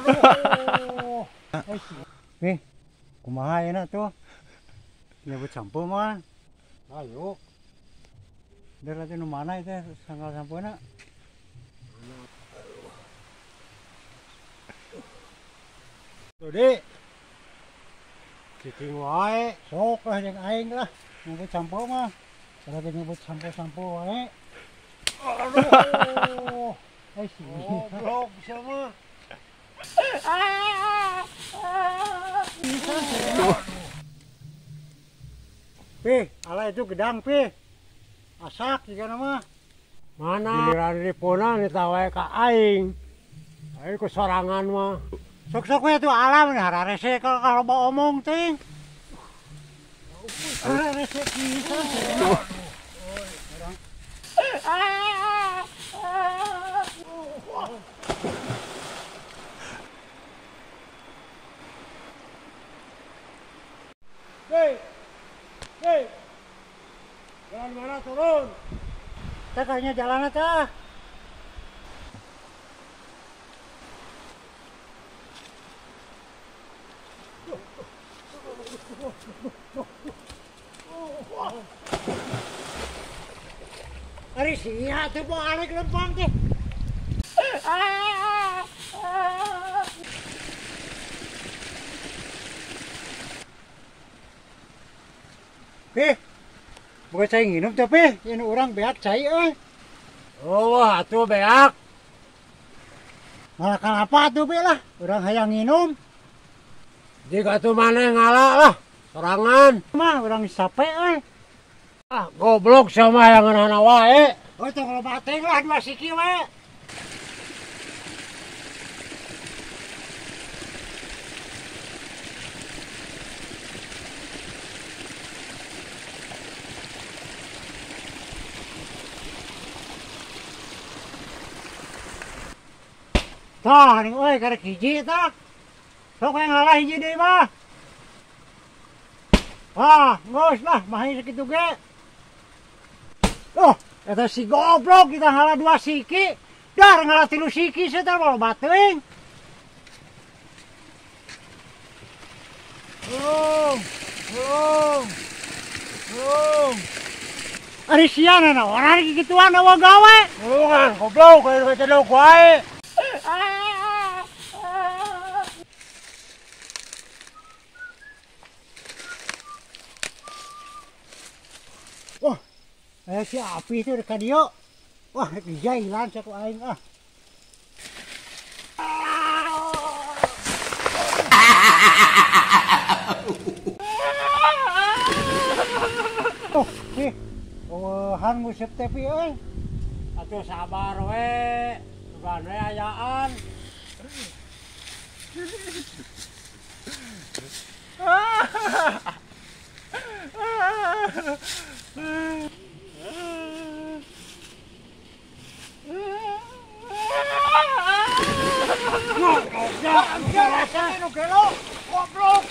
Aduh. Nih, kumaha enak tuh. Nyebut sampo mah. Ayo. Der atuh nu mana itu sangkal sampona? Tuh, Dik. Cicing wae, sok lah jeung aing lah. Nyebut sampo mah. Kalau nyebut sampo-sampo wae. Aduh. Eh, goblok sia mah. Pi, ala itu gedang pi. Asak juga nama. Mana? Giliran ripunan ditawae ka aing. Aing ku sorangan mah. Sok-sok we tuh alam hararese kalau mau omong ting. Hararese pisan. Hei, hei, jalan mana turun? Kita kayaknya jalan aja. Ari sia tuh mau alek lempang teh. Pi, bukan saya nginum tapi ini orang beak cai euy. Oh, wah atuh beak. Malah kalapa atuh be lah, urang hayang nginum. Jika atuh maneh ngala lah, sorangan. Mah urang sape euy. Ah, goblok sama yang ngeunana wae. Oh, tong loba teuing lah dua siki we. Tah, nih euy karek hiji tah. Sok we ngalah hiji deui mah. Ah, geus lah, mah sakitu ge. Oh, eta si goblok kita ngalah dua siki. Dar ngalah tilu siki sia teh loba teuing. Tulung, tulung, tulung. Ari sia na orang gituan awa gawe. Tulungan goblok kayak cedok wae. Wah, si api itu dekat dia. Wah, dijailan saku aing ah. Oh, ih. Oh, han ngusep tepi euy. Atuh sabar we. Sugan we ayaan. Goblok, goblok,